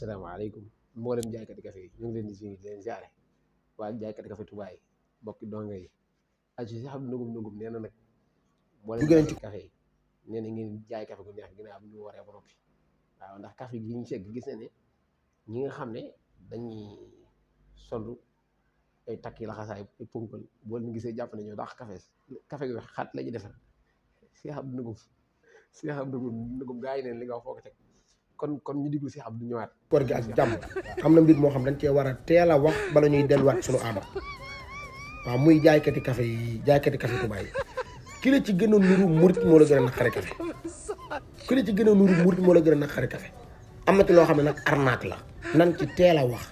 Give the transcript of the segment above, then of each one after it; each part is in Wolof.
salaamaaleykum mboolem jaaykati café yi ñu ngi leen di suñu leen jaare waa jaaykati café Touba yi mbokki donga yi aju si xam nugum nugum nee na nag mboolem dugg nañ ci jaaykati café yi nee na ngeen jaay café gu neex ginnaaw bi ñu waree ba noppi waaw ndax café gi ñu segg gis na ne ñi nga xam ne dañuy sol ay takki laxasaay ay ponkal boo leen gisee jàpp ne ñoo daax café gi wax xat la ñu defar si xam nugum si xam nugum gaa yi neen li nga wax foo ko teg kon ñu diglu si xam du ñëwaat koor gi ak jàmm am na mbir moo xam dañ cee war a teel a wax bala ñuy delluwaat suñu aada waaw muy jaaykati café yi jaaykati café Touba yi ki la ci gën a nuru murit moo la gën a naqari café ki la ci gën a nuru murit moo la gën a naqari café am na ci loo xam ne nag arnaque la nan ci teel a wax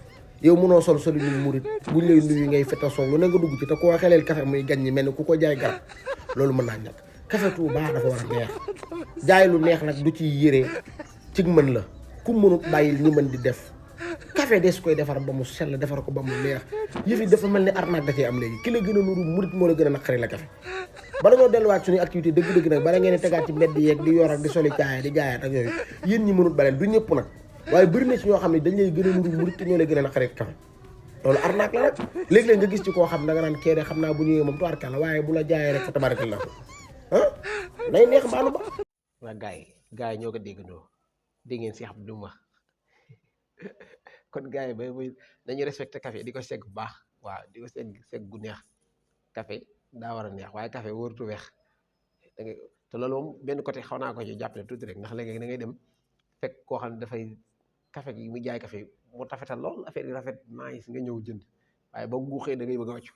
yow mënoo sol solu ñu murit buñ lay nuyu ngay feta soog lu ne nga dugg ci te koo xeleel café muy gañ ñi mel ni ku ko jaay garab loolu mën naa ñàkk café Touba dafa war a neex jaay lu neex nag du ci yére cig mën la ku mënut bàyyil ñi mën di def café des koy defar ba mu sell defar ko ba mu neex yëf yi dafa mel ni arnaque da cee am léegi ki la gën a nuru murit moo la gën a naqari la café bala ñoo delluwaat suñuy activité dëgg-dëgg nag bala ngeen di tegaat ci mbedd yeeg di yor ak di soli caaya di jaayaat ak yooyu yéen ñi mënut baleen du ñëpp nag waaye bëri na ci ñoo xam ne dañ lay gën a nuru murit te ñoo lay gën a naqari café loolu arnaque la nag léeg-léeg nga gis ci koo xam da nga naan kee de xam naa bu ñëwee moom tubaarkàlla waaye bu la jaayee rek fa tabarakallah ah day neex mbaalu ba waa gars yi ñoo ko déggandoo dégg ngeen si xam du ma kon gars yi ba muy dañuy respecté café di ko segg bu baax waaw di ko segg gu neex café daa war a neex waaye café wóorutu weex da ngay te loolu moom benn côté xaw naa ko ci jàppale tuuti rek ndax léegi da ngay dem fekk koo xam ne dafay café gi muy jaay café mu rafetal lool affaire yi rafet nice nga ñëw jënd waaye boo guuxee da ngay bëgg a wàccu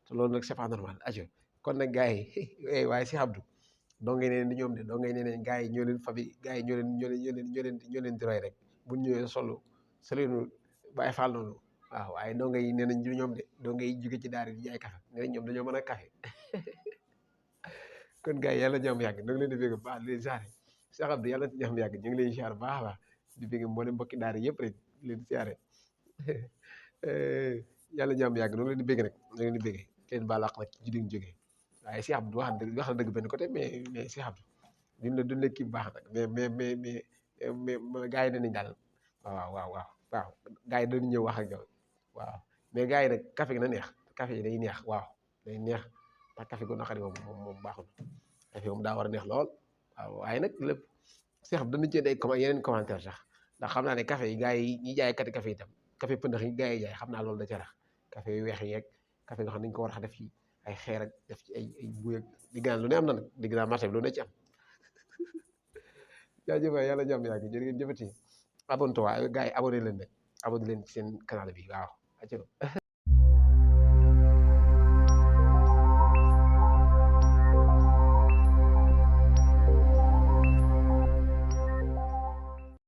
te loolu nag c'est pas normal ajo kon nag gars yi waaye si Abdou doo ngay neen di ñoom de doo ngay neen gars yi ñoo leen fabi gars yi ñoo leen di roy rek bu ñëwee solinu bàyyi faal noonu waaw waaye doo ngay nee nañ ñoom de doo ngay jóge ci daara di jaay café nee nañ ñoom dañoo mën a café kon gars yi yàlla jàmm yàgg da nga leen di bégg baax leen siyaare Cheikh Abdou yàlla jàmm yàgg ñu ngi leen siyaare baax a baax di bégg mboolem mbokki daara yëpp rek leen siyaare yàlla jàmm yàgg da nga leen di bégg rek da leen di bégg leen baalaq nag ci judin jógee waaye Cheikh Abdou wax na dëgg benn côté mais Cheikh Abdou duñ la kii bu baax nag mais gars yi danañ daal waaw gars yi dañu ñëw wax ak yow waaw mais gars yi nag café gi na neex café yi day neex waaw day neex ndax café gu naqari moom baaxul café moom daa war a neex lool waaw waaye nag lépp Cheikh Abdou dañu cee day yeneen commentaire sax ndax xam naa ne café yi gars yi ñi jaay kati café itam café pëndax yi gars yi jaay xam naa loolu da ca rax café yu weex yeeg café nga xam ne dañu ko war a def ci ay xeer ak def ci ay buy ak di gaan lu ne am na nag di gaan marché bi lu ne ci am jaajëf waay yàlla jàmm yàgg jërë ngeen jëfati abonné waaye gars yi abonné leen ci seen canal bi waaw